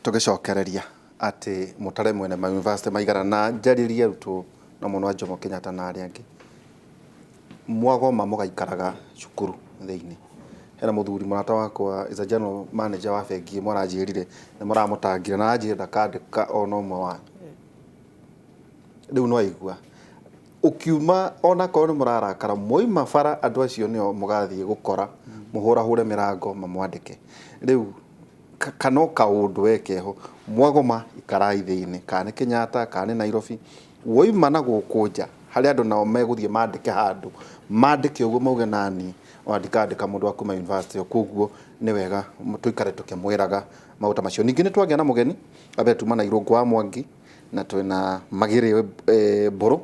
Tũgĩcokereria atĩ mũtare mwene ma university maigana na njarĩrie arutwo na mũno a Jomo Kenyatta na arĩa angĩ, mwagoma mũgaikaraga cukuru thĩinĩ. Hena mũthuri mũrata wakwa is a general manager wa bengi ĩmwe aranjĩrire nĩ mũramũtangire na aranjĩrire ndakandĩka ona ũmwe wanyu. Rĩu nĩ waigua ũkiuma onakorwo nĩ mũrarakara mwauma bara andũ acio nĩo mũgathiĩ gũkora mũhũrahũre mĩrango mamwandĩke. Rĩu kana o kaũndũ we keho mwagoma ikarai thĩinĩ kana nĩ Kenyatta kana nĩ Nairobi woima na gũkũ nja harĩa andũ nao megũthiĩ mandĩke handũ mandĩke ũguo mauge nani ona ndikandĩka mũndũ wa kuma university koguo nĩ wega tũikare tũkĩmwĩraga maũndũ ta macio. Ningĩ nĩ twagĩa na mũgeni wa mbere tuma na Irũngũ wa Mwangi na twĩna Magĩrĩ Mbũrũ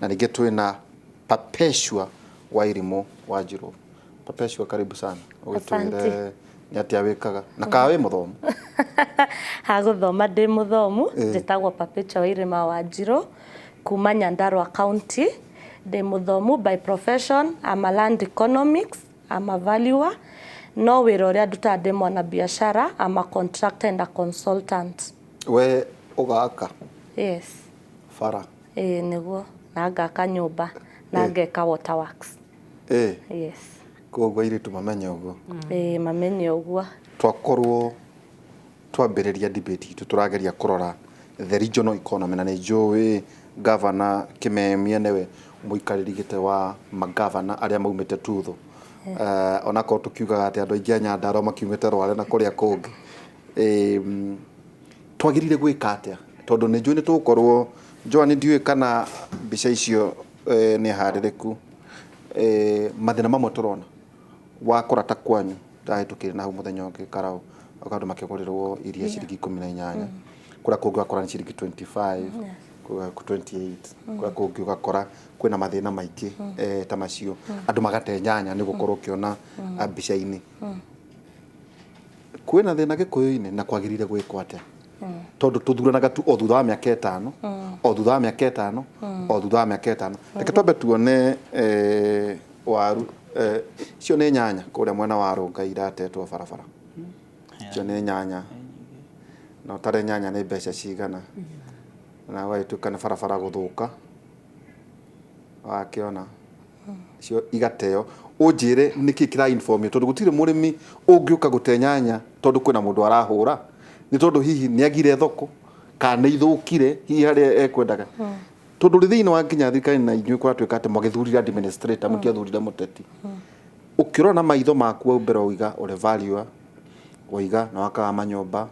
na ningĩ twĩna Perpetua Wairimũ Wanjirũ. Perpetua, karibu sana. Ũgĩtwĩre nĩ atĩa wĩkaga na kana wĩ mũthomu? Ha gũthoma ndĩ mũthomu. Njĩtagwo Perpetua Wairĩma Wanjirũ kuma Nyandarua County. Ndĩ mũthomu by profession, I'm a land economics, I'm a valuer, no wĩra ũrĩa ndutaga ndĩ mwanabiacara, I'm a contractor and a consultant. We ũgaka? Yes. Bara? Ĩĩ nĩguo, na ngaka nyũmba na ngeka water works. Yes. Koguo airĩtu mamenye ũguo. Ĩĩ, mamenye ũguo. Twakorwo twambĩrĩria debate itũ tũrageria kũrora the regional economy na nĩ njũĩ Governor Kimemia nĩwe mũikarĩri gĩtĩ wa magavana arĩa maumĩte Tutho. Onakorwo tũkiugaga atĩ andũ aingĩ a Nyandarua makiumĩte Rware na kũrĩa kũngĩ. Twagĩrĩire gwĩka atĩa? Tondũ nĩ njũĩ nĩ tũgũkorwo, Joan ndiũĩ kana mbica icio nĩ harĩrĩku. Mathĩna mamwe tũrona wakora ta kwanyu ndahĩtũkĩire na hau mũthenya ũngĩ Karau andũ makĩgũrĩrwo iria ciringi 18, kũrĩa kũngĩ ũgakora nĩ ciringi 25, kũrĩa 28, kũrĩa kũngĩ ũgakora kwĩna mathĩna maingĩ ta macio, andũ magate nyanya nĩ gũkorwo ũkĩona mbica-inĩ. Kwĩna thĩna Gĩkũyũ-inĩ na kwagĩrĩire gwĩkwo atĩa? Tondũ tũthuranaga tu o thutha wa mĩaka 5, o thutha wa mĩaka 5, o thutha wa mĩaka 5. Reke twambe tuone waru icio nĩ nyanya kũrĩa mwena wa Rũnga iratetwo barabara. Icio nĩ nyanya na ũtare nyanya nĩ mbeca cigana na ũgagĩtuĩka nĩ barabara gũthũka wakĩona icio igateo. Ũnjĩre nĩkĩ kĩra inform tondũ gũtirĩ mũrĩmi ũngĩũka gũte nyanya tondũ kwĩna mũndũ arahũra, nĩ tondũ hihi nĩ agire thoko kana nĩ ithũkire hihi harĩa ekwendaga. Tondũ ũrĩ thĩinĩ wa nginya thirikari na inyuĩ kũratuĩka atĩ mwagĩthurire administrator mũtiathurire mũteti. Ũkĩrora na maitho maku hau mbere ũiga ũrĩ valuer, ũiga nĩ wakaga manyũmba,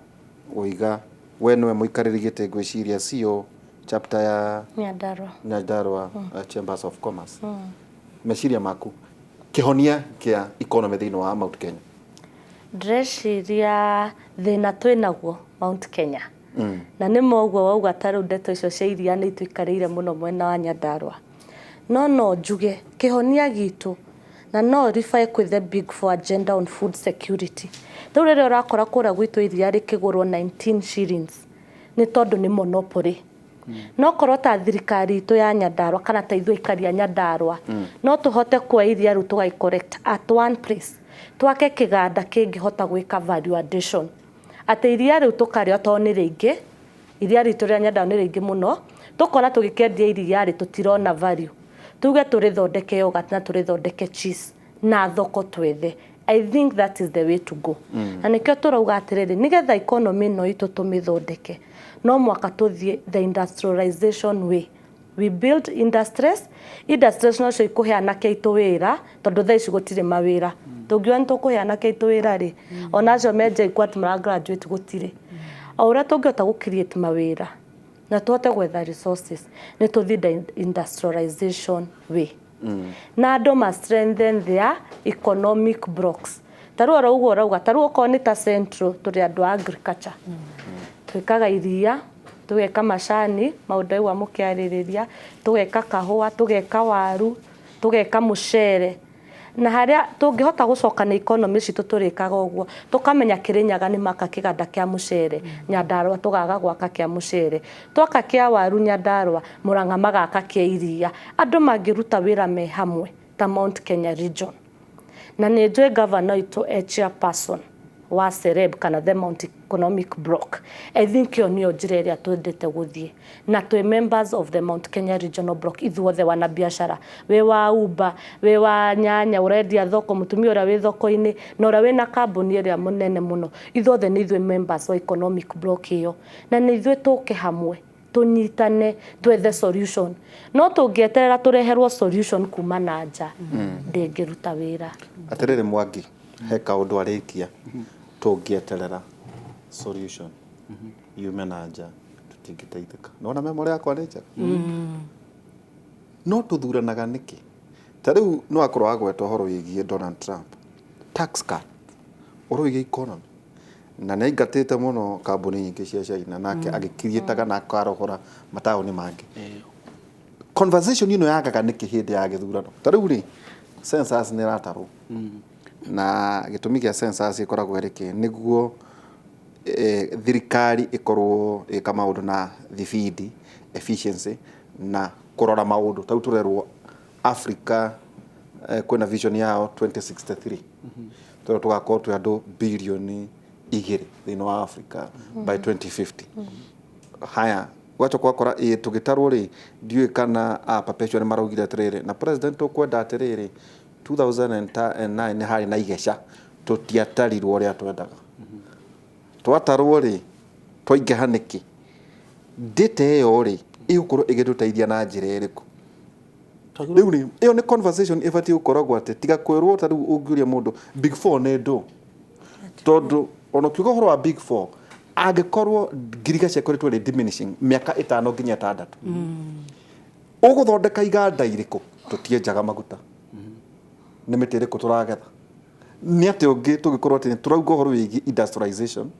ũiga we nĩwe mũikarĩri gĩtĩ ngwĩciria CEO chapter ya Nyandarua, Nyandarua Chambers of Commerce. Meciria maku kĩhonia kĩa economy thĩinĩ wa Mount Kenya? Ndĩreciria thĩna twĩnaguo Mount Kenya na nĩ ma ũguo wauga, ta rĩu ndeto icio cia iria nĩ itũikarĩire mũno mwena wa Nyandarua, no no njuge kĩhonia gitũ na no refer kwĩ the big four agenda on food security. Rĩu rĩrĩa ũrakora kũrĩa gwitũ iria rĩkĩgũrwo 19 shillings nĩ tondũ nĩ monopoly. No korwo ta thirikari itũ ya Nyandarua kana ta ithuĩ aikari a Nyandarua no tũhote kuoya iria rĩu tũgagĩ collect at one place, twake kĩganda kĩngĩhota gwĩka value addition, atĩ iria rĩu tũkarĩo tondũ nĩ rĩingĩ, iria ritũ rĩa Nyandarua nĩ rĩingĩ mũno, tũkona tũgĩkĩendia iria rĩ tũtirona value, tuge tũrĩthondeke yoghurt na tũrĩthondeke cheese na thoko twethe. I think that is the way to go. Na nĩkĩo tũrauga atĩrĩrĩ, nĩgetha economy ĩno itũ tũmĩthondeke no mwaka tũthiĩ the industrialization way. We build industries, industries nocio ikũhe anake aitũ wĩra tondũ thaa ici gũtirĩ mawĩra. Tũngiuga nĩ tũkũhe anake aitũ wĩra rĩ, ona acio me JKUAT mara graduate gũtirĩ. O ũrĩa tũngĩhota gũ create mawĩra na tũhote gwetha resources nĩ tũthiĩ the industrialization way. Na andũ ma strengthen their economic blocks. Ta rĩu oro ũguo ũrauga, ta rĩu okorwo nĩ ta Central tũrĩ andũ a agriculture. Twĩkaga iria, tũgeka macani, mau ndaigua mũkĩarĩrĩria, tũgeka kahũa, tũgeka waru, tũgeka mũcere. Na harĩa tũngĩhota gũcoka na economy citũ tũrĩkaga ũguo, tũkamenya Kĩrĩnyaga nĩ maka kĩganda kĩa mũcere, Nyandarua tũgaga gwaka kĩa mũcere. Twaka kĩa waru Nyandarua, Murang'a magaka kĩa iria. Andũ mangĩruta wĩra me hamwe ta Mount Kenya region. Na nĩ njũĩ governor witũ e chairperson Wa Sereb kana the Mount Economic Bloc. I think ĩyo nĩyo njĩra ĩrĩa twendete gũthiĩ, na twĩ members of the Mount Kenya Regional Bloc ithuothe, wanabiacara, wĩ wa Uber, wĩ wa nyanya ũrendia thoko, mũtumia ũrĩa wĩ thoko-inĩ na ũrĩa wĩna kambuni ĩrĩa mũnene mũno, ithuothe nĩ ithuĩ members wa economic bloc ĩyo, na nĩ ithuĩ tũke hamwe, tũnyitane, twethe solution. No tũngĩeterera tũreherwo solution kuma na nja, ndĩngĩruta wĩra. Atĩrĩrĩ Mwangi, he kaũndũ arĩkia, tũngĩeterera solution yume na nja tũtingĩteithĩka. Nĩwona memory yakwa nĩ njega. No tũthuranaga nĩkĩ? Ta rĩu nĩ wakorwo wagweta ũhoro wĩgiĩ Donald Trump, tax cut, ũhoro wĩgiĩ economy, na nĩ aingatĩte mũno kambuni nyingĩ cia China, nake agĩkiriĩtaga na akarohora mataũni mangĩ. Conversation ĩno yagaga nĩkĩ hĩndĩ ya gĩthurano? Ta rĩu rĩ, census nĩ ĩratarwo, na gĩtũmi gĩa census ĩkoragwo ĩrĩ kĩ? Nĩguo thirikari ĩkorwo ĩka maũndũ na thibindi, efficiency, na kũrora maũndũ. Ta rĩu tũrerwo Africa kwĩna vision yao 2063, tũrĩa tũgakorwo twĩ andũ birioni 2 thĩinĩ wa Africa by 2050. Haya, gwacoka ũgakora ĩ tũgĩtarwo rĩ, ndiũĩ kana a Perpetual nĩ maraugire atĩrĩrĩ, na president ũkwenda atĩrĩrĩ, 2009 nĩ harĩ na igeca, tũtiatarirwo ũrĩa twendaga. Twatarwo rĩ, twaingĩha nĩkĩ? Data ĩyo rĩ, ĩgũkorwo ĩgĩtũteithia na njĩra ĩrĩkũ? Rĩu rĩ, ĩyo nĩ conversation ĩbatiĩ gũkoragwo atĩ tiga kwĩrwo. Ta rĩu ũngĩũria mũndũ Big Four nĩ ndũ, tondũ ona ũkiuga ũhoro wa Big Four, angĩkorwo ngirigaca ĩkoretwo ĩrĩ diminishing mĩaka 5 nginya 6, ũgũthondeka iganda irĩkũ? Tũtienjaga maguta, nĩ mĩtĩ ĩrĩkũ tũragetha? Nĩ atĩ ũngĩ tũngĩkorwo atĩ tũrauga ũhoro wĩgiĩ industrialization,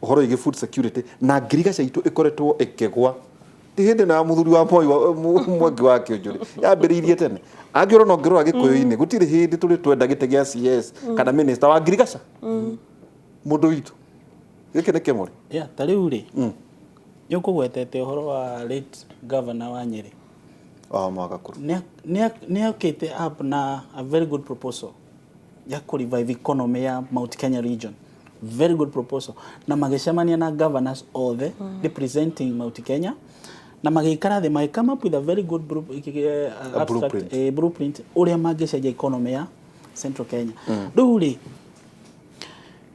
ũhoro wĩgiĩ food security, na ngirigaca itũ ĩkoretwo ĩkĩgwa. Ti hĩndĩ ĩno ya mũthuri wa Moi Mwangi wa Kĩũnjũrĩ, yambĩrĩirie tene. Angĩorwo no ngĩrora Gĩkũyũ-inĩ, gũtirĩ hĩndĩ tũrĩ twenda gĩtĩ gĩa CS kana minister wa ngirigaca, mũndũ witũ. Gĩkĩ nĩ kĩmũrĩ. Yeah, ta rĩu rĩ, nĩ ũkũgwetete ũhoro wa late governor wa Nyĩrĩ. Wa Mwagakũrũ. Nĩ okĩte up na a very good proposal ya kũ revive economy ya Mount Kenya region, very good proposal, na magĩcemania na governors othe representing Mount Kenya, na magĩikara thĩ, magĩ come up with a very good A abstract, blueprint. Blueprint ũrĩa mangĩcenjia economy ya Central Kenya. Rĩu rĩ,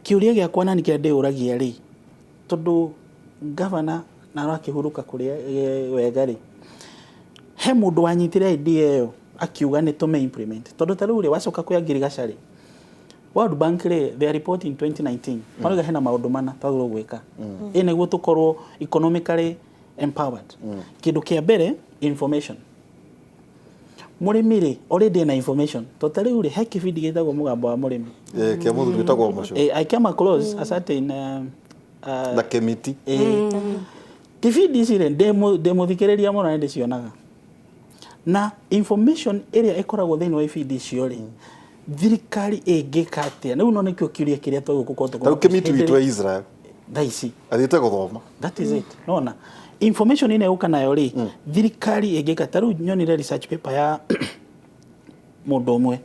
kĩũria gĩakwa nani kĩrĩa ndĩũragia rĩ, tondũ governor na arakĩhurũka kũrĩa wega rĩ, he mũndũ wanyitire idea ĩyo akiuga nĩ tũme implement? Tondũ ta rĩu rĩ, wacoka kwĩ ngirigaca rĩ, World Bank rĩ, their report in 2019 marauga hena maũndũ mana twagĩrĩirwo gwĩka ĩ nĩguo tũkorwo economically empowered. Kĩndũ kĩa mbere, information. Mũrĩmi rĩ, already ena information, tondũ ta rĩu rĩ, he kĩbindi gĩtagwo Mũgambo wa Mũrĩmi. Kĩa mũthuri wĩtagwo Mũcũ. I came across a certain na Kĩmiti. Kĩbindi ici rĩ, ndĩ mũthikĩrĩria mũno, nĩ ndĩcionaga, na information ĩrĩa ĩkoragwo thĩinĩ wa ibindi icio rĩ, thirikari ĩngĩka atĩa rĩu? No nĩkĩo kĩũria kĩrĩa twagũkorwo. Ta rĩu Kĩmiti witũ e Israel. Thaa ici. Athiĩte gũthoma. That is it. Nona information ĩno ĩgũka nayo rĩ, thirikari ĩngĩka? Ta rĩu nyonire research paper ya mũndũ ũmwe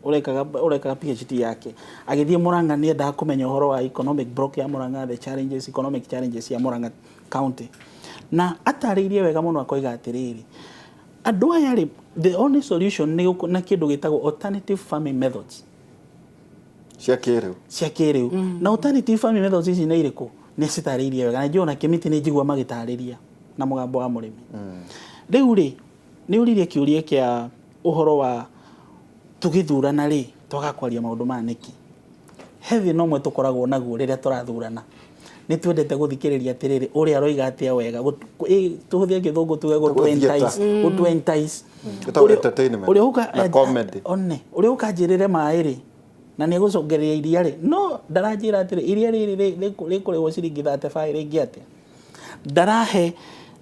ũrekaga PhD yake, agĩthiĩ Murang'a, nĩ endaga kũmenya ũhoro wa economic block ya Murang'a, the challenges, economic challenges ya Murang'a county, na atarĩirie wega mũno, akoiga atĩrĩrĩ, andũ aya rĩ, the only solution nĩ na kĩndũ gĩtagwo alternative farming methods. Cia kĩrĩu. Cia kĩrĩu. Na alternative farming methods ici nĩ irĩkũ? Nĩ citarĩirie wega, na njũĩ ona Kĩmiti nĩ njigua magĩtarĩria na Mũgambo wa Mũrĩmi. Rĩu rĩ, nĩ ũririe kĩũria kĩa ũhoro wa tũgĩthurana rĩ, twaga kwaria maũndũ maya nĩkĩ? He thĩna ũmwe tũkoragwo naguo rĩrĩa tũrathurana, nĩ twendete gũthikĩrĩria atĩrĩrĩ, ũrĩa aroiga atĩa wega. Tũhũthĩre gĩthũngũ tuge Theatre. gũtũ entice. Ĩtagwo entertainment Ũrĩa ũka na comedy. One ũrĩa ũkanjĩrĩre maĩ rĩ, na nĩ egũcongereria iria rĩ, no ndaranjĩra atĩrĩ, iria rĩrĩ rĩkũrĩhwo ciringi 35 rĩngĩ atĩa?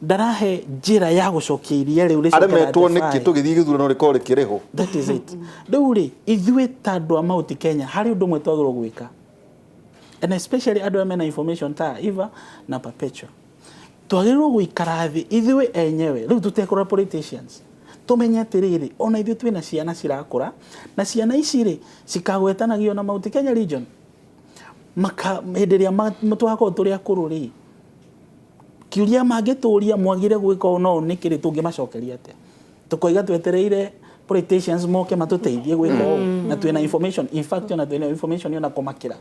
Ndarahe njĩra ya gũcokia iria rĩu rĩcoke Aremetwo nĩkĩ? 35. Tũgĩthiĩ gĩthurano rĩkorwo rĩkĩrĩhwo. That is it. Rĩu rĩ, ithuĩ ta andũ a Mount Kenya, harĩ ũndũ ũmwe twagĩrĩirwo gwĩka, and especially andũ arĩa mena information ta Eva na Perpetua, twagĩrĩirwo gũikara thĩ ithuĩ enyewe rĩu, tũtekũrora politicians, tũmenye atĩrĩrĩ, ona ithuĩ twĩna ciana cirakũra, na ciana ici rĩ, cikagwetanagio na Mount Kenya region. Maka hĩndĩ ĩrĩa twakorwo tũrĩ akũrũ rĩ, kĩũria mangĩtũria mwagire gwĩka ũũ no nĩ kĩrĩ tũngĩmacokeria atĩa? Tũkoiga twetereire politicians moke matũteithie gwĩka ũũ, na twĩna information, in fact ona twĩna information ona kũmakĩra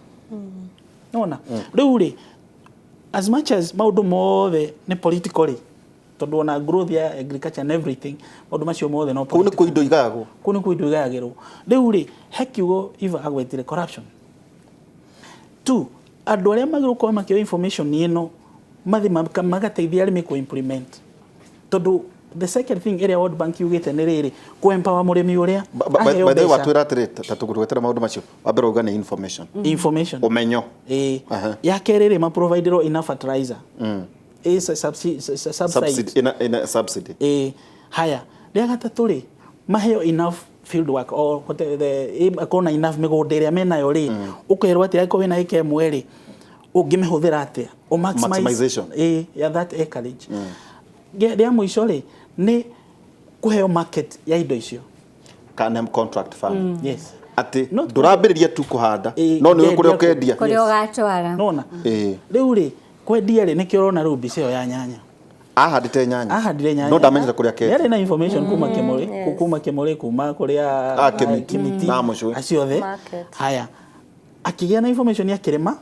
nona rĩu rĩ, as much as maũndũ mothe nĩ political rĩ, tondũ ona growth ya agriculture and everything, maũndũ macio mothe no Kũu nĩ kũ indo igayagwo. Kũu nĩ kũ indo igayagĩrwo. Rĩu rĩ, he kiugo Eva agwetire, corruption. Two, andũ arĩa magĩrĩirwo gũkorwo makĩoya information ĩno mathi magateithia arĩmi kũ implement, tondũ the second thing ĩrĩa World Bank yugĩte nĩ rĩrĩ, kũ empower mũrĩmi ũrĩa aheo By the way, mbeca. Watwĩra atĩrĩ, ta tũgwetera maũndũ macio, wa mbere uga nĩ information. Information. Ũmenyo. Ĩĩ. Aha. Ya kerĩ rĩ, maproviderwo enough fertilizer, ĩ subside. Subsidy, ina subsidy. Ĩĩ. Haya, rĩa gatatũ rĩ, maheo enough field work or akorwo na enough mĩgũnda ĩrĩa menayo rĩ, ũkerwo atĩ angĩkorwo wĩna ĩka ĩmwe rĩ, ũngĩmĩhũthĩra atĩa, ũ maximize Maximization. Ĩĩ, ya that acreage. Rĩa mũico rĩ, nĩ kũheo market ya indo icio. Kana contract farming. Yes. Atĩ Not ndũrambĩrĩria tu kũhanda, Ĩĩ, no nĩ kũrĩa ngendia. ũkendia. Kũrĩa ũgatwara. Nona rĩu rĩ, kwendia rĩ, nĩkĩo ũrona rĩu mbica ĩyo ya nyanya. Ahandĩte nyanya. Ahandire nyanya. No ndamenyete kũrĩa kendia. Nĩarĩ na information kuma Kĩmũrĩ, kuma Kĩmũrĩ, kuma kũrĩa Ah, Kĩmiti. Kĩmiti. Na Mũcũĩ. Acio othe. Market. Haya, akĩgĩa na information, akĩrĩma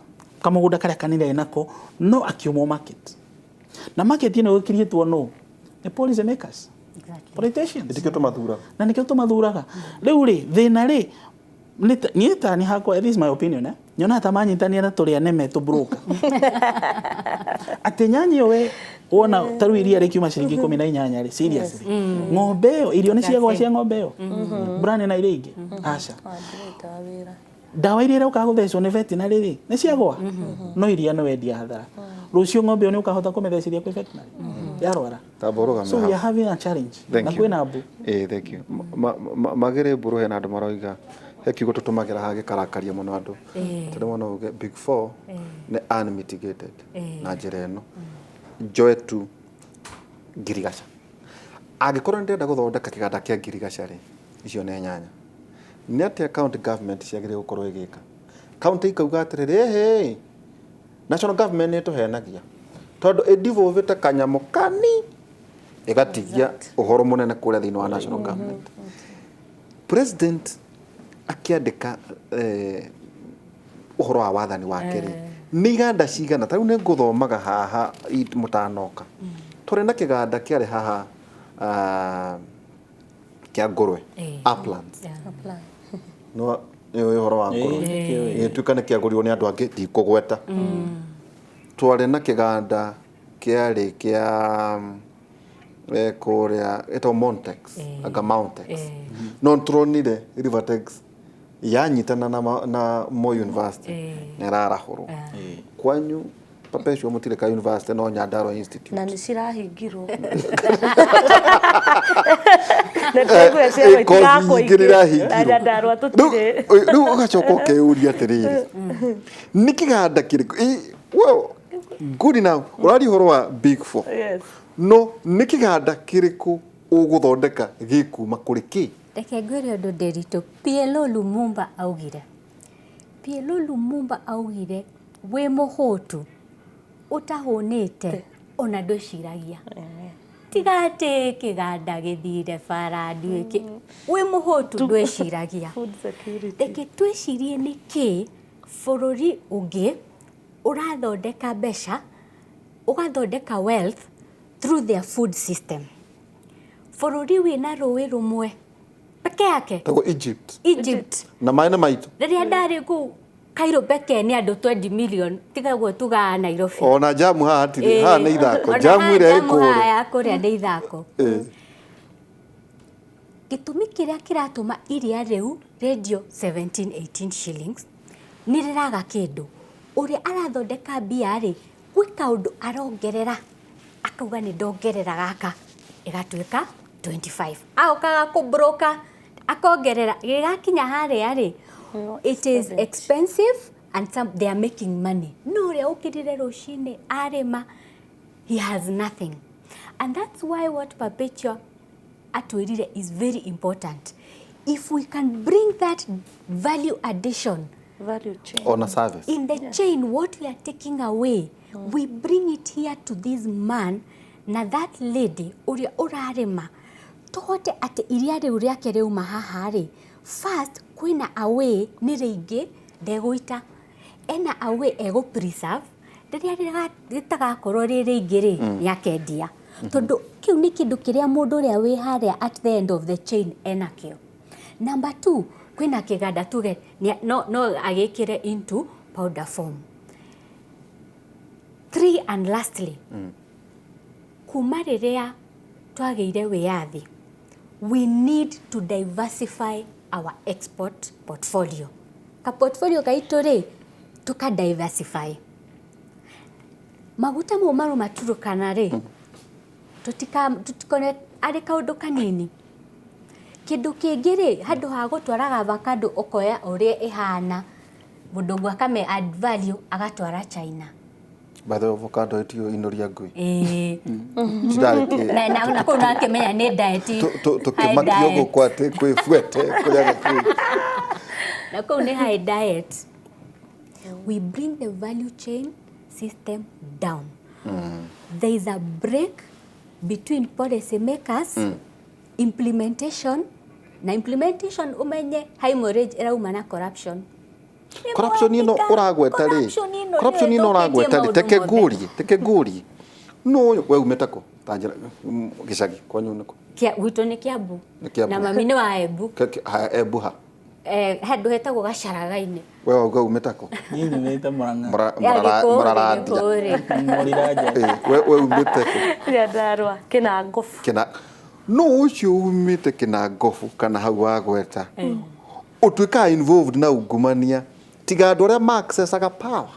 kamũgũnda karĩa kanini arĩ nako, no akiumwo market, na market ĩno ĩkiriĩtwo no nĩ policy makers, politicians. Nĩkĩo tũmathuraga. Na nĩkĩo tũmathuraga. Rĩu rĩ, thĩna rĩ, niĩ ta nĩ hakwa, this is my opinion, eh, nyonaga ta manyitania na tũrĩa nĩme tũ broker, atĩ nyanya ĩyo we wona ta rĩu iria rĩkiuma ciringi 18 rĩ, seriously, ng'ombe ĩyo irio nĩ ciagwa cia ng'ombe ĩyo brand na iria ingĩ aca. Ndĩrutaga wĩra. Ndawa iria iroka gũthecwo nĩ veterinary rĩ, nĩ ciagwa, no iria nĩ wendia hathara. Rũciũ ng'ombe ĩyo nĩ ũkahota kũmĩthecithia kwĩ veterinary yarwara? Tamba ũrũgame So we hau. are having a challenge. Thank Na you. kwĩna mbu. Ĩĩ, thank you. Magĩrĩ mbũrũ, hena andũ maroiga he kiugo tũtũmagĩra haha gĩkarakaria mũno andũ. Atĩ rĩmwe no uge big four nĩ unmitigated na njĩra ĩno njoe tu ngirigaca. Angĩkorwo nĩ ndĩrenda gũthondeka kĩganda kĩa ngirigaca rĩ, icio nĩ nyanya, nĩ atĩa county government ciagĩrĩire gũkorwo ĩgĩka? County ikauga atĩrĩrĩ, ĩhĩ, national government nĩ ĩtũhenagia tondũ ĩdevolvĩte kanyamũ kani ĩgatigia ũhoro mũnene kũrĩa thĩinĩ wa national government. President akĩandĩka ũhoro wa wathani wake rĩ, nĩ iganda cigana? Ta rĩu nĩ ngũthomaga haha mũtanoka, tũrĩ na kĩganda kĩarĩ haha, kĩa ngũrwe, Uplands. No nĩ ũĩ ũhoro wa ngũrwe? Ĩĩ. Gĩtuĩka nĩ kĩagũrirwo nĩ andũ angĩ, ndikũgweta. Twarĩ na kĩganda kĩarĩ kĩa kũrĩa ĩtagwo Montex, anga Mountex, no nĩtũronire Rivertex yanyitana na Moi University na ĩrarahũrwo. Kwanyu Perpetual mũtirĩ ka university, no Nyandarua Institute. Na nĩ cirahingirwo. Nĩ twaigua ciao Kothi itirakwo ingĩ ingĩ. nĩirahingirwo. Na Nyandarua tũtirĩ. Rĩu ũgacoka ũkeyũria atĩrĩrĩ, nĩ kĩganda kĩrĩkũ? Well, good enough, ũraria ũhoro wa big four, no nĩ kĩganda kĩrĩkũ ũgũthondeka gĩkuma kũrĩ kĩ? Reke ngwĩre ũndũ ndĩritũ. PLO Lumumba augire, PLO Lumumba augire, wĩ mũhũtu ũtahũnĩte ona ndwĩciragia, tiga atĩ kĩganda gĩthire bara nduĩke, wĩ mũhũtu ndwĩciragia. Food security. Reke twĩcirie nĩkĩ bũrũri ũngĩ ũrathondeka mbeca, ũgathondeka wealth through their food system. Bũrũri wĩna rũĩ rũmwe peke yake. Tagwo Egypt. Egypt. Na maĩ nĩ maitũ. Rĩrĩa ndarĩ kũu Cairo peke nĩ andũ 20 million, tiga guo tugaga Nairobi. Ona jamu haha hatirĩ, haha nĩ ithako. Ona Jamu haha ĩrĩa jamu ĩ haha kũrĩa. ya kũrĩa nĩ ithako. Gĩtũmi kĩrĩa kĩratũma iria rĩu rĩendio 17 18 shillings nĩ rĩraga kĩndũ. Ũrĩa arathondeka mbia rĩ, gwĩ kaũndũ arongerera, akauga nĩ ndongerera gaka, ĩgatuĩka 25, agokaga kũbroka akongerera, gĩgakinya harĩa rĩ, it is expensive and some they are making money. No ũrĩa ũkĩrire rũcinĩ arĩma, he has nothing. And that's why what Perpetua atwĩrire is very important. If we can bring that value addition. Value chain. Ona service. In the chain, what we are taking away, we bring it here to this man na that lady ũrĩa ũrarĩma, tũhote atĩ iria rĩu rĩake rĩauma haha rĩ, first kwĩna a way nĩ rĩingĩ ndegũita, ena a way egũ preserve rĩrĩa rĩtagakorwo rĩ rĩingĩ rĩ, nĩakendia, tondũ kĩu nĩ kĩndũ kĩrĩa mũndũ ũrĩa wĩ harĩa at the end of the chain enakĩo. Number two, kwĩna kĩganda tuge no agĩkĩre into powder form. Three and lastly, kuma rĩrĩa twagĩire wĩyathi, we need to diversify our export portfolio. Ka portfolio gaitũ rĩ, tũka diversify. Maguta mau maruma Turukana rĩ, tũtikone arĩ kaũndũ kanini. Kĩndũ kĩngĩ rĩ, handũ ha gũtwaraga avocado ũkoya ũrĩa ĩhana, mũndũ ũngĩ akame add value agatwara China. By the way, avocado ĩtio inoria ngui. Ĩĩ. Citarĩ Na kũu nakĩmenya nĩ diet. Tũkĩmakio High diet. Gũkũ atĩ kwĩ buete kũrĩa gĩkuũ. Na kũu nĩ high diet. We bring the value chain system down. There is a break between policy makers, implementation, na implementation umenye hemorrhage ĩrauma na corruption. Nĩ Corruption ĩno mũhakika. ũragweta rĩ, Corruption ĩno corruption nĩyo ĩno ũragweta rĩ, ĩthũkĩtie teke maũndũ mothe. ngurie, teke ngurie, no we umĩte kũ? Ta njĩra gĩcagi kwanyu nĩ kũ? Gwitũ nĩ Kiambu. Nĩ Kiambu. Na mami nĩ wa Embu. Haya, Embu ha? Handũ hetagwo Gacaraga-inĩ. We wauga umĩte kũ? Niĩ nyumĩte Murang'a. Ya Gĩkũũ rĩ, Mũrarandia. Gĩkũũ rĩ. Mũriraja. We umĩte kũ? Nyandarua Kĩnangobu. Kĩna no ũcio umĩte Kĩnangobu kana hau wagweta ũtuĩkaga involved na ungumania, tiga andũ arĩa ma accessaga power.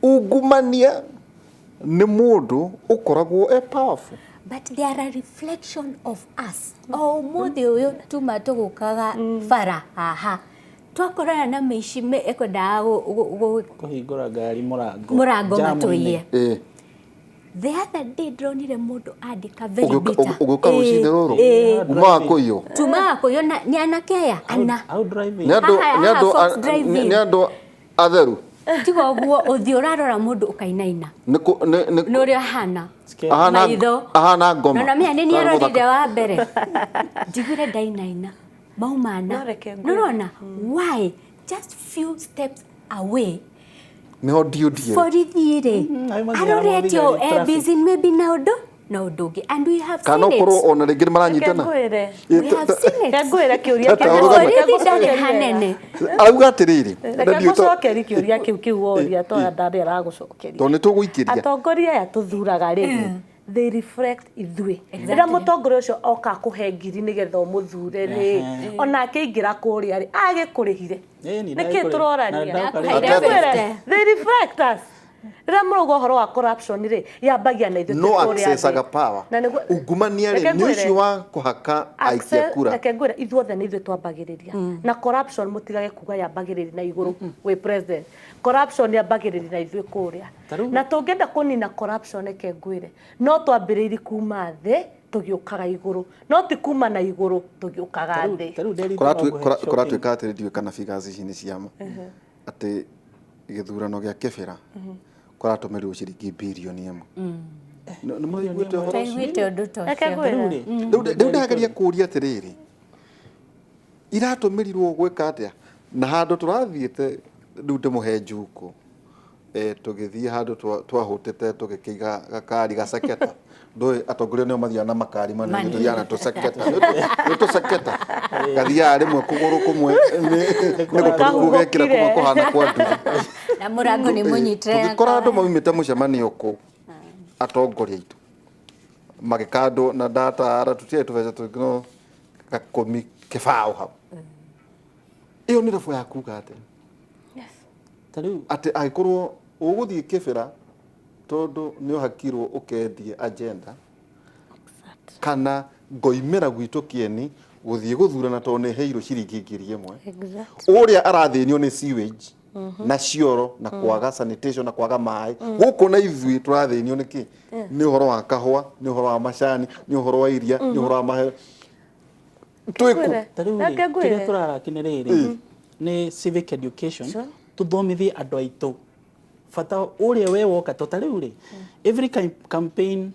Ungumania nĩ mũndũ ũkoragwo e powerful. But they are a reflection of us. O ũmũthĩ ũyũ tuma tũgũkaga bara haha, twakorana na mĩici ĩkwendaga Kũhingũra ngari mũrango. Mũrango Jam-inĩ. matũiye. The other day ndĩronire mũndũ andĩka very bitter. Ũgĩũka rũcinĩ rũrũ Ĩĩ. umaga kũiywo. Tumaga kũiywo na nĩ anake aya ana. Hau driving. Nĩ andũ Haha, nĩ haha, andũ Fox Drive-In. nĩ andũ atheru. Tiga ũguo ũthiũ ũrarora mũndũ ũkainaina. Nĩ kũ- nĩ Nĩ ũrĩa ahana. Scary. Ahana Maitho. ahana ngoma. Na mĩa nĩ Kana arorire mũthaka. wa mbere. Njiguire ndainaina. Maumana. No reke ngwĩre. Nĩũrona? Why? Just few steps away. Nĩho ndiũndiĩ. Borithi rĩ, ayo mathiaga arorete mathigari o e traffic. busy maybe na ũndũ na ũndũ ũngĩ, and we have Kana seen it. ũkorwo ona rĩngĩ nĩ Reke maranyitana. ngwĩre. We have seen it. Reke ngwĩre kĩũria Tata, kĩu. ũrũgame. Reke Borithi ndarĩ ngũcokerie. hanene. Arauga atĩrĩrĩ, Reke na ndiũ ngũcokerie kĩũria kĩu woria to ndarĩ aragũcokeria. tondũ nĩ tũgũikĩria. Atongoria aya tũthuraga rĩ, they reflect ithuĩ. Rĩrĩa mũtongoria ũcio oka kũhe ngiri nĩgetha ũmũthure rĩ, onake aingĩra kũrĩa rĩ, agĩkũrĩhire. Ĩni, Nĩkĩ ndagĩkũrĩhire. tũrorania? Na ndakũrĩhire. Reke ngwĩre, they reflect us. Rĩrĩa mũrauga ũhoro wa corruption rĩ, yambagia na ithuĩ No twĩ kũrĩa thĩ. accessaga power. Na nĩguo- Ungumania rĩ Reke nĩ ngwĩre, ũcio wa kũhaka aikia kura. Reke ngwĩre, ithuothe nĩ ithuĩ twambagĩrĩria na corruption. Mũtigage kuga yambagĩrĩria na igũrũ gwĩ president. Corruption yambagĩrĩria na ithuĩ kũrĩa. Na tũngĩenda kũnina corruption, reke ngwĩre, no twambĩrĩirie kuma thĩ tũgĩũkaga igũrũ, no ti kuma na igũrũ tũgĩũkaga thĩ. Tarĩu Nderitu no ngũhe shocking. Kũratuĩka atĩrĩ, ndiũĩ kana figures ici nĩ ciama, atĩ gĩthurano gĩa Kĩbĩra kũratũmĩrirwo ciringi birioni 1. Nĩ mũraiguĩte ũhoro ũcio? Ndaiguĩte ũndũ ta Reke ũcio. ngwĩre. Tarĩu rĩ, Rĩu ndĩrageria kũũria atĩrĩrĩ, iratũmĩrirwo gwĩka atĩa? Na handũ tũrathiĩte rĩu ndĩmũhe njuko, tũgĩthiĩ handũ twahũtĩte tũgĩkĩiga gakari gaceketa. Ndũĩ atongoria nĩo mathiaga na makari manene, Manene. tũthiaga na tũceketa. Nĩ tũceketa gathiaga rĩmwe kũgũrũ kũmwe nĩ gũtũrũ gũgekĩra kũmwe kũhana kwa nduthi. Na mũrango nĩ mũnyitĩre. Tũgĩkora andũ maumĩte mũcemanio kũu, atongoria aitũ magĩkandwo na ndatara tũtiarĩ tũbeca tũingĩ, no gakũmi kĩbaũ hau. Ĩyo nĩ level ya kuga atĩa? Tarĩu Atĩ angĩkorwo ũgũthiĩ Kĩbĩra tondũ nĩ ũhakirwo ũkendie agenda, kana ngoimĩra gwitũ kĩeni gũthiĩ gũthurana tondũ nĩ heirwo ciringi 1,000. Ũrĩa arathĩnio nĩ sewage na cioro na kwaga sanitation na kwaga maĩ gũkũ, na ithuĩ tũrathĩnio nĩ kĩ? Nĩ ũhoro wa kahũa, nĩ ũhoro wa macani, nĩ ũhoro wa iria, nĩ ũhoro wa mahe twĩkũ. Tarĩu Reke rĩ, ngwĩre. kĩrĩa tũraraki nĩ rĩrĩ, Nĩ civic education. Tũthomithie andũ aitũ bata ũrĩa we woka to ta rĩu rĩ, every campaign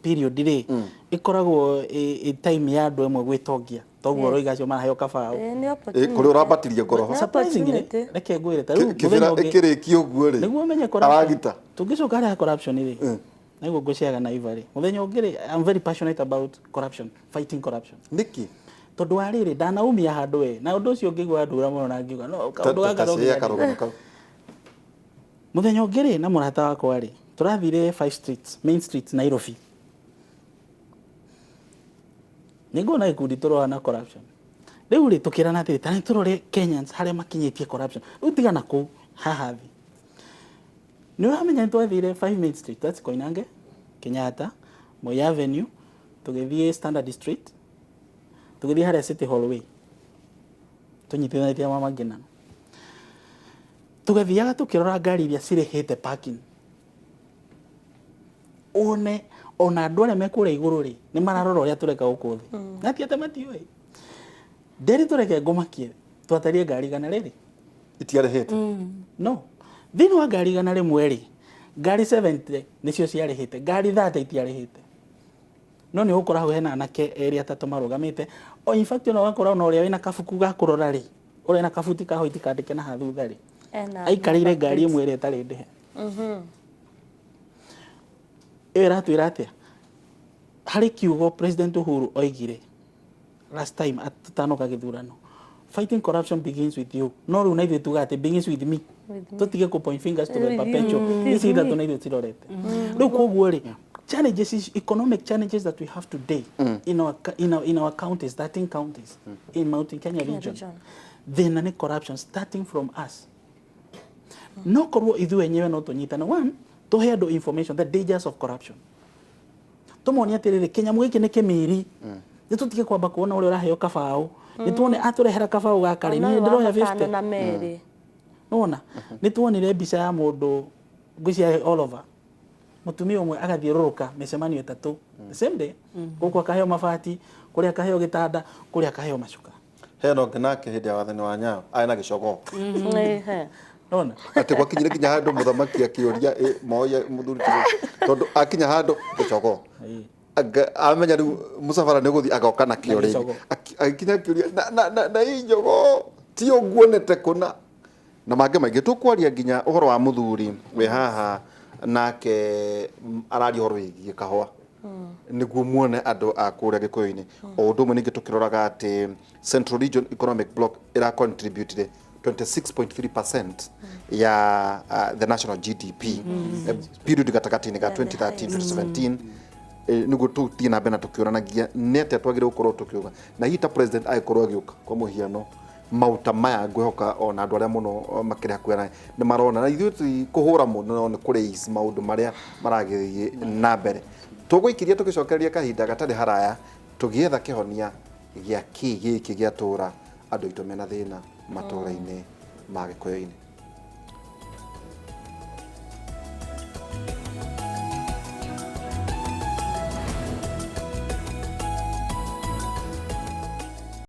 period rĩ, ĩkoragwo ĩ time ya andũ amwe gwĩtongia, toguo ũroiga acio maraheo kabaũ. Ĩĩ, nĩ Ĩ, opportunity. kũrĩa ũrambatirie ngoro. Nĩ Surprisingly, opportunity. reke ngwĩre ta rĩu Kĩbĩra mũthenya ũngĩ ĩkĩrĩkia ũguo rĩ, nĩguo ũmenye corruption. Aragita. Tũngĩcoka harĩa ha corruption rĩ, nĩguo ngũciaga na iva rĩ, mũthenya ũngĩ rĩ, I'm very passionate about corruption, fighting corruption. Nĩkĩ? Tondũ wa rĩrĩ, ndanaumia handũ we na ũndũ ũcio ngĩigua ndura mũno na ngiuga no kaũndũ gaka no Tacĩa nginya karũgano kau. Mũthenya ũngĩ rĩ, na mũrata wakwa rĩ, tũrathire Five Streets, Main Street, Nairobi. Nĩ nguona gĩkundi tũroa na corruption. Rĩu rĩ, tũkĩrana atĩrĩ, ta nĩ tũrore Kenyans harĩa makinyĩtie corruption. Rĩu tigana kũu haha thĩ, nĩ ũramenya nĩ twathire Five Main Street, that's Koinange, Kenyatta, Moi Avenue, tũgĩthiĩ Standard Street, tũgĩthiĩ harĩa City Hall Way, tũnyitithanĩtie Mama Ngina, tũgathiaga tũkĩrora ngari iria cirĩhĩte parking, one ona andũ arĩa me kũrĩa igũrũ rĩ, nĩ mararora ũrĩa tũreka gũkũ thĩ, na ti atĩ matiũĩ. Nderi tũreke ngũmakie, twatarie ngari 100. Itiarĩhĩte? No thĩinĩ wa ngari 100 rĩ, ngari 70 nĩcio ciarĩhĩte, ngari 30 itiarĩhĩte. No nĩ ũgũkora hau hena anake erĩ atatũ marũgamĩte. O in fact ona ũgakora ona ũrĩa wĩna kabuku ga kũrora rĩ, ũrĩa na kabuti ka white kandĩke na hathutha rĩ, Ena aikarĩire ngari number. Ĩmwe ĩrĩa ĩtarĩ ndĩhe. Ĩyo ĩratwĩra atĩa harĩ kiugo President Uhuru oigire last time tũtanoka gĩthurano, "Fighting corruption begins with you"? No rĩu na ithuĩ tuga atĩ begins with me. With me. Tũtige kũ point fingers to the With you. perpetual. It is Ici ithatũ me. na ithuĩ cirorete rĩu. Koguo rĩ, challenges, economic challenges that we have today in our counties, 13 counties in Mountain Kenya region, region. Thĩna nĩ corruption, starting from us. No korwo ithuĩ enyewe no tũnyitane, one, tũhe andũ information, the dangers of corruption, tũmonie atĩrĩrĩ, kĩnyamũ gĩkĩ nĩ kĩmiri, nĩ tũtige kwamba kuona ũrĩa ũraheo kabaũ, nĩ tuone atũrehera kabaũ gaka rĩ, Ona niĩ ũyũ wa ndĩroya matano 50 na merĩ. Nona nĩ tuonire mbica ya mũndũ ngwĩciria all over, mũtumia ũmwe agathiũrũrũka mĩcemanio ĩtatũ the same day, gũkũ akaheo mabati, kũrĩa akaheo gĩtanda, kũrĩa akaheo macuka. Hena ũngĩ nake hĩndĩ ya wathani wa Nyayo arĩ na gĩcogoo. Ehe. Nona atĩ gwakinyire nginya handũ mũthamaki akĩũria, "Ĩ, moya mũthuri tondũ akinya handũ gĩcogoo." Ĩĩ. Amenya rĩu mũcabara nĩ ũgũthiĩ agoka nakĩo Na rĩngĩ. gĩcogoo. Agĩkinya akĩũria na ĩ njogoo tiyo nguonete kũna na mangĩ maingĩ. Tũkwaria nginya ũhoro wa mũthuri wĩ haha nake, araria ũhoro wĩgiĩ kahũa nĩguo muone andũ a kũrĩa gĩkũyũ-inĩ. O ũndũ ũmwe ningĩ tũkĩroraga atĩ Central Region Economic Block ĩra contribute 26.3% ya the national GDP, period gatagatĩ-inĩ ga 2013 2017. Nĩguo tũthiĩ na mbere na tũkĩũranagia nĩ atĩa twagĩrĩirwo gũkorwo tũkiuga, na hihi ta president agĩkorwo agĩũka, kwa mũhiano mauta maya, ngwĩhoka ona andũ arĩa mũno makĩrĩ hakuhĩ naye nĩ marona, na ithuĩ ti kũhũra mũno no nĩ kũraise maũndũ marĩa maragĩthiĩ na mbere. Tũgũikiria tũgĩcokereria kahinda gatarĩ haraya tũgĩetha kĩhonia gĩa kĩ gĩkĩ gĩatũra andũ aitũ mena thĩna matũra-inĩ ma gĩkũyũ-inĩ.